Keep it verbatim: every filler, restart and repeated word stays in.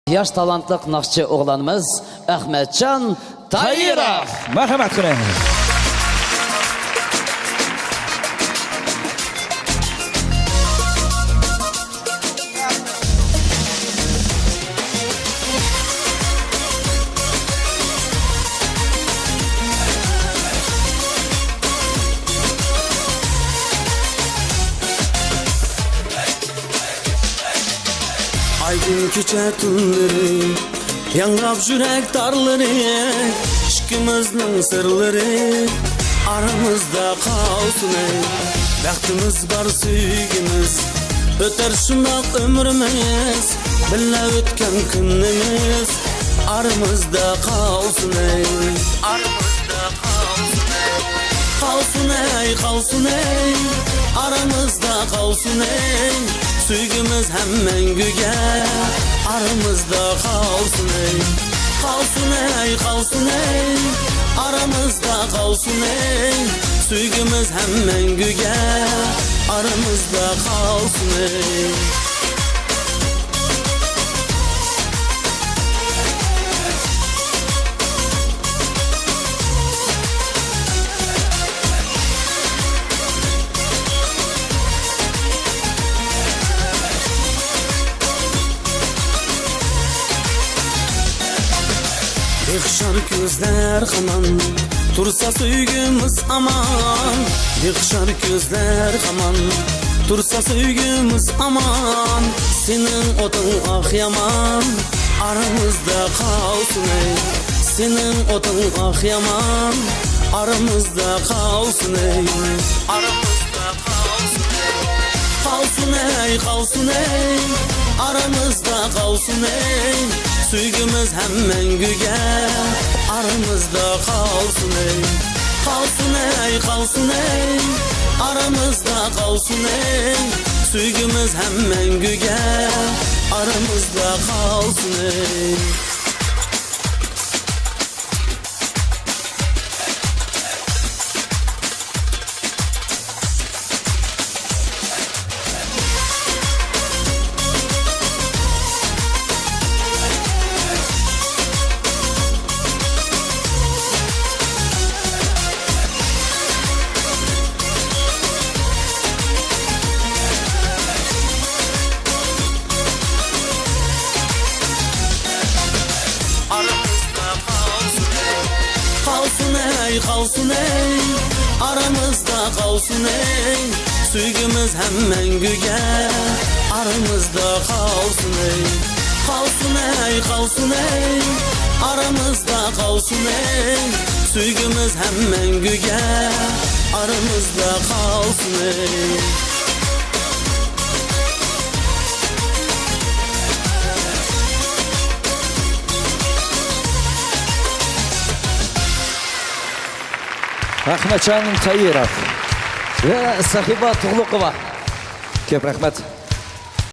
ياش تالانتلىق ناخشىچى ئوغلانىمىز ئەخمەتجان تايىروف. مەرھەمەت قىلىڭ. ئايدىڭ كېچە تۈنلىرى، ياڭراپ يۈرەك تارلىرى، ئىشقىمىزنىڭ سىرلىرى ئارىمىزدا قالسۇن ئەي. بەختىمىز بار سۆيگۈمىز، ئۆتەر شۇنداق ئۆمرىمىز، بىللە ئۆتكەن كۈنىمىز ئارىمىزدا قالسۇن ئەي. ئارىمىزدا قالسۇن ئەي، قالسۇن ئەي، قالسۇن ئەي، ئارىمىزدا قالسۇن ئەي، سۆيگۈمىز ھەم مەڭگۈگە ئارىمىزدا قالسۇن ئەي. قالسۇن ئەي، قالسۇن ئەي، ئارىمىزدا قالسۇن ئەي، سۆيگۈمىز ھەم مەڭگۈگە ئارىمىزدا قالسۇن ئەي. بىخشار كۆزلەر ھامان تۇرسا سۆيگۈمىز ئامان. بىخشار كۆزلەر ھامان تۇرسا سۆيگۈمىز ئامان. سېنىڭ ئوتۇڭ ئاھ يامان ئارىمىزدا قالسۇن ئەي. سېنىڭ ئوتۇڭ ئاھ يامان ئارىمىزدا قالسۇن ئەي. ئارىمىزدا قالسۇن ئەي، قالسۇن ئەي، ئارىمىزدا قالسۇن ئەي، سۆيگۈمىز ھەم مەڭگۈگە ئارىمىزدا قالسۇن ئەي. قالسۇن ئەي، قالسۇن ئەي، ئارىمىزدا قالسۇن ئەي، سۆيگۈمىز ھەم مەڭگۈگە ئارىمىزدا قالسۇن ئەي. ئارىمىزدا قالسۇن ئەي، قالسۇن ئەي، قالسۇن ئەي، ئارىمىزدا قالسۇن ئەي، سۆيگۈمىز ھەم مەڭگۈگە ئارىمىزدا قالسۇن ئەي. قالسۇن ئەي، قالسۇن ئەي، ئارىمىزدا قالسۇن ئەي، سۆيگۈمىز ھەم مەڭگۈگە ئارىمىزدا قالسۇن ئەي. ئەخمەتجان تايىروف ۋە سەھىبا تۇغلۇقوۋا. كۆپ رەھمەت.